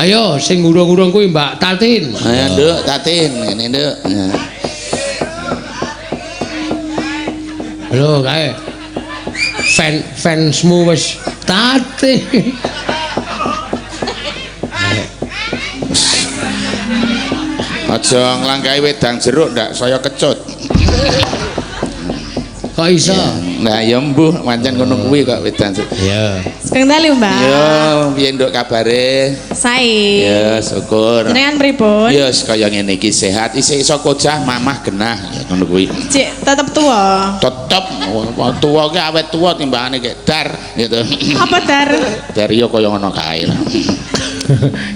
Ayo sing ngurung-ngurung kuwi Mbak Tatin. Ayo Nduk, Tatin, ngene Nduk. Lho kae. Fansmu wis Tatin. Aja nglangkahi wedang jeruk ndak saya kecut. Kok iso? Nah, ya mbuh pancen ngono kuwi kok wedang jeruk. Iya. Sugeng dalu, Mbak. Yo, piye Nduk kabare? Sae. Ya, syukur. Jenengan pripun? Ya, kaya ngene iki sehat, isih iso kocah mamah genah ya ngono kuwi. Cik tetep tua. Tetep tuwa ki awet tuwa timbangane kek dar gitu. Apa dar? Dar yo kaya ngono kae lah.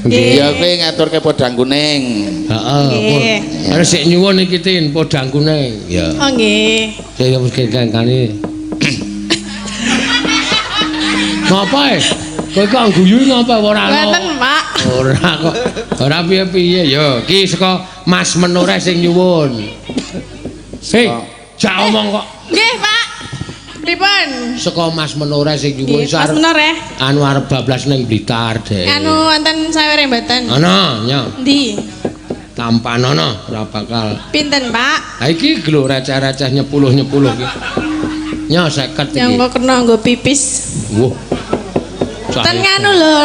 Nggih. Ya kowe ngaturke podang kuning. Heeh. Nggih. Harus sik nyuwun iki Tin, podang kuning. Ya. Oh nggih. Saya wis kengkane. Ngapa e? Kowe kok guyu ngapa ora ana? Mboten, Pak. Ora kok. Ora piye-piye ya. Iki saka Mas Menore sing nyuwun. Hei, jak omong kok. Nggih, Pak. Pripun? Saka Mas Menore sing nyuwun Nggih, Mas Menore. Anu arep bablas ning Blitar, Dek. Anu wonten sawere mboten? Ana, nya. Endi? Tampan ana, ora bakal. Pinten, Pak? Ha iki lho receh-receh nyepuluh-nyepuluh iki. Nya 50 Yang iki. kok kena nggo pipis. Wah. Ten nganu lho.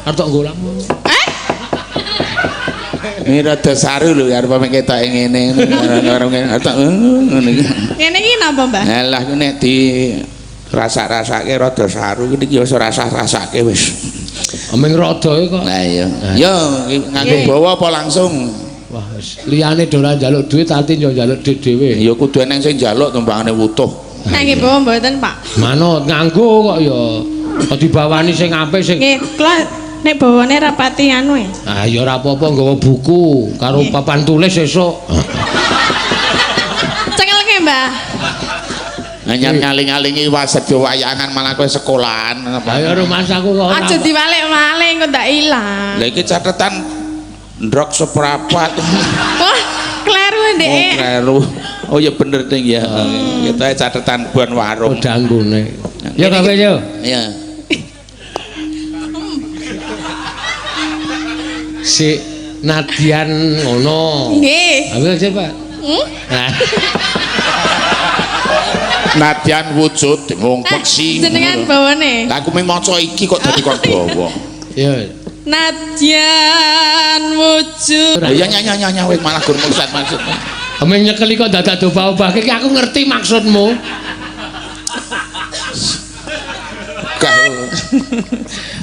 Arep tok nggo lamun. Eh? Ini rada saru lho arep ketoke ngene. Ora ngene. Arep ngono iki. Ngene iki napa, Mbah? Alah ku nek di rasa-rasake rada saru iki ya ora rasah-rasake wis. Aming rada e kok. Lah iya. Yo nganggo Nggih. bawa apa langsung? Wah, wis liyane do ora njaluk duit, Tatin yo njaluk duit dhewe. Ya kudu eneng sing njaluk timbangane wutuh. Nek nggih bawa mboten, Pak? Manut nganggo kok ya. Kok dibawani sing apik sing Nggih, kula nek bawane rapati anu e. Ah ya ora apa-apa nggawa buku karo Nggih. papan tulis esuk. Cekelke, Mbah. Anyar ngaling-alingi wasedya wayangan malah kowe sekolahan. Lah ya rumangsaku kok ora. Aja diwalik-walik engko ndak ilang. Lah iki catetan ndrok seprapat. Wah, kleru Oh, ndek. kleru. Oh ya bener ding ya. Kita catetan bon warung. Podang kuning. Ya kabeh yo. Iya. Si Nadian ngono. Nggih. Ambil aja, Pak. Hmm? Nah, Nadyan wujud wong peksi. Jenengan bawane. Lah aku mung maca iki kok dadi kon bawa. ya. Nadyan wujud. Lah ya nyanya nyanya wis malah gur maksud maksud. Aming nyekeli kok dadak dobah-obah iki aku ngerti maksudmu. Gak.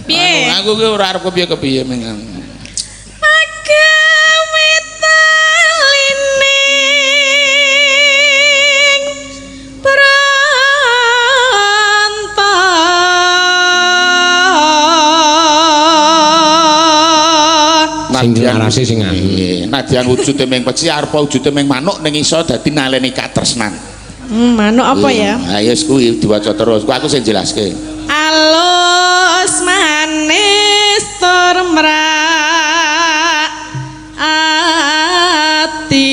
Piye? Aku ki ora arep kepiye-kepiye ming. Agawe talining pranta. Sing narasi sing anu. Nggih, nadyan wujude ming peksi arep wujude ming manuk ning iso dadi naleni katresnan. Manuk apa ya? Ha ya wis kuwi diwaca terus. Ku aku sing jelaske. Alus manis tur mrak ati.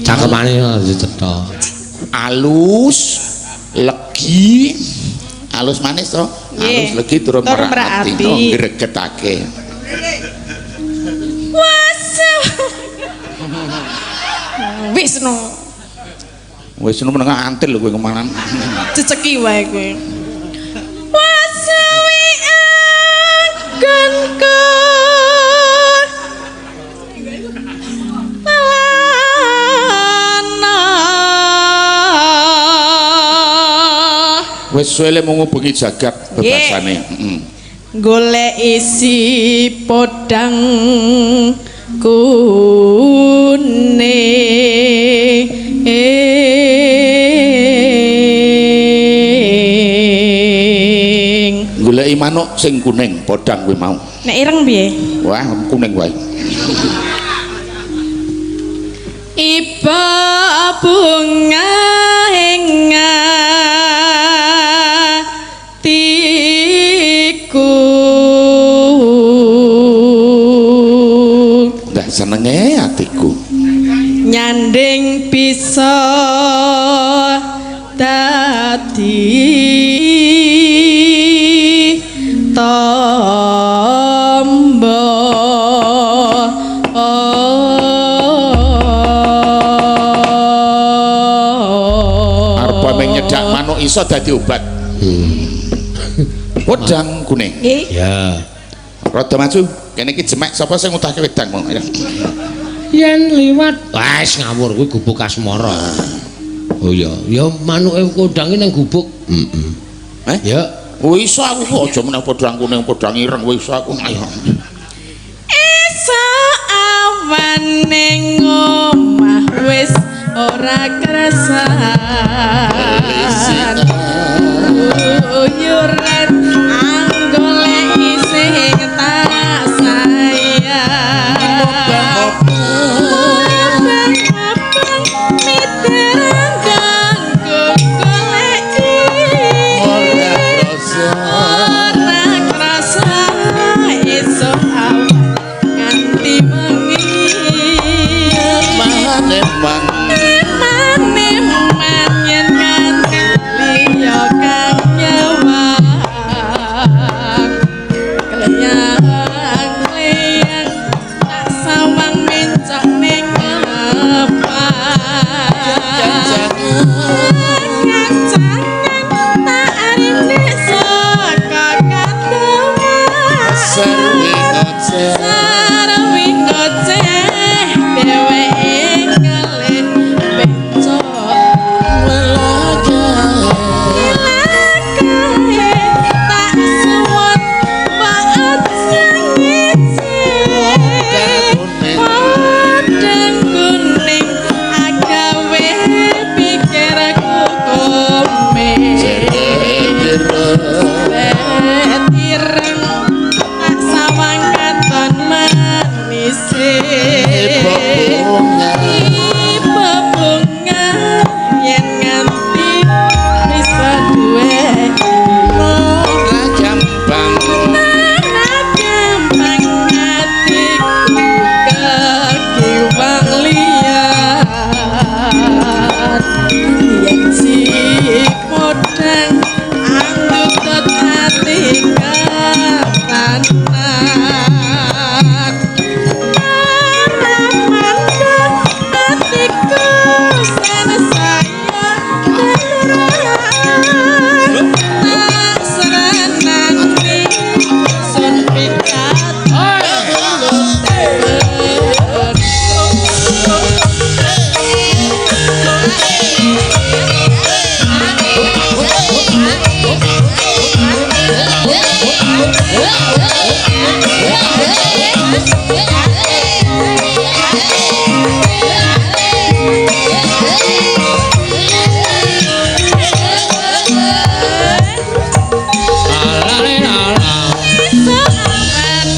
Cakepane dicetha. Alus legi alus manis to. Nggih. Alus legi tur Tur merak merak ati. ati. Oh, gregetake. Wasa. Wis no. Wis ngono menengah antil lho kowe kemanan. Ceceki wae kowe. Wasawi anggonku. Lana. Wis suwele mung ngubengi jagat bebasane. Heeh. Golek isi podang kuning. Goleki manuk sing kuning, podang kuwi mau. Nek ireng piye? Wah, kuning wae. Iba bunga ing atiku. Dah senenge atiku. Nyanding bisa dadi tombo. Arep meng nyedak manuk iso dadi obat. Wedang kuning. Nggih. Ya. Rada maju. Kene iki jemek sapa sing ngutahke wedang mau. Ayo. Yen liwat wis ngawur kuwi gubuk asmara. Oh iya, ya manuke kondange ning gubuk. Heeh. Eh? Ya. Oh iso aku kok aja meneh podang kuning, podang ireng, wis iso aku. Ayo. Iso awan ning omah wis ora kresan. Uyuran anggoleki sing tak sayang. Abang-abang miterang kanggo goleki. Ora krasa. Ora krasa esuk awan nganti wengi. Eman-eman. Eman-eman yen nganti liya kang nyawang. Kleyang-kleyang tak sawang mencok ning ngepak. Kancanan tak arine saka kadohan. Serwi ngoceh. Sarwi ngoceh dheweke ngelih becok. Ilakae tak suwun mbok ngece. Podang kuning agawe pikirku kome. Ireng tak sawang katon manise. Ibu bunga yen nganti bisa duwe. Ora gampang. Ora gampang atiku kekiwang liyan. Yen si podang anggutut ati katanan. Ora mandek atiku sansaya teteran. Tak serenani sun pikat. Alalala. Esuk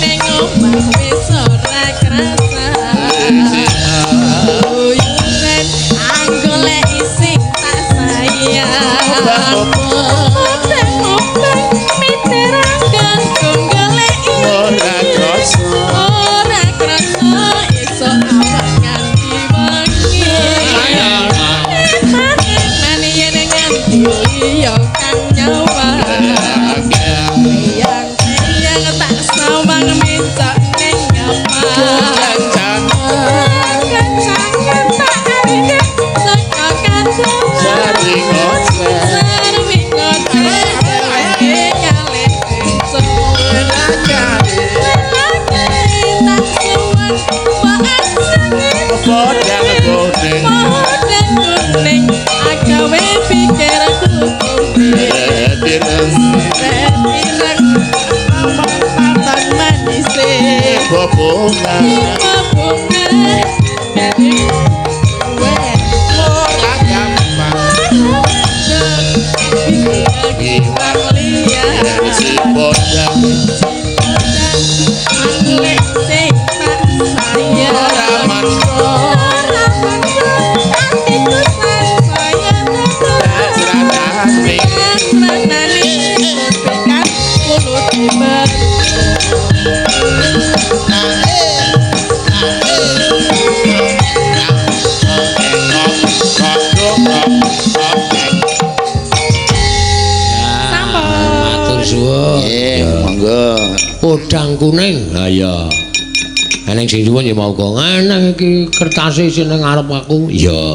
ning omah wis ora krasa. Uyuran anggoleki sing tak sayang. Obeng-obeng miterang kanggo goleki. Ora krasa. Ora krasa esuk awan nganti wengi. Eman-eman yen nganti liya kang nyawang. Yang tak sawang mencok ning ngapak. Kancangan tak arine saka kadohan. Sarwi ngoceh. Sarwi ngoceh dheweke ngalih becok. Lelakae tak suwun mbok aja ngece. Podang kuning. Podang kuning agawe pikirku kuning. Ireng. Ireng papan manise. Bunga. Bunga dadi kowe. Ora gampang. Kiwang liyan. Si podang. Anggolek sing tak sayang. Ora maksa. Ora maksa atiku sansaya teteran. Sranane. Sranane pikat mulut tiba. Sampun. Matur suwun. nyuwun. Nggih, monggo. Podang kuning. Ha iya. Eneng sing nyuwun ya mau kok. Eneng iki kertase sing nang ngarep aku. Iya.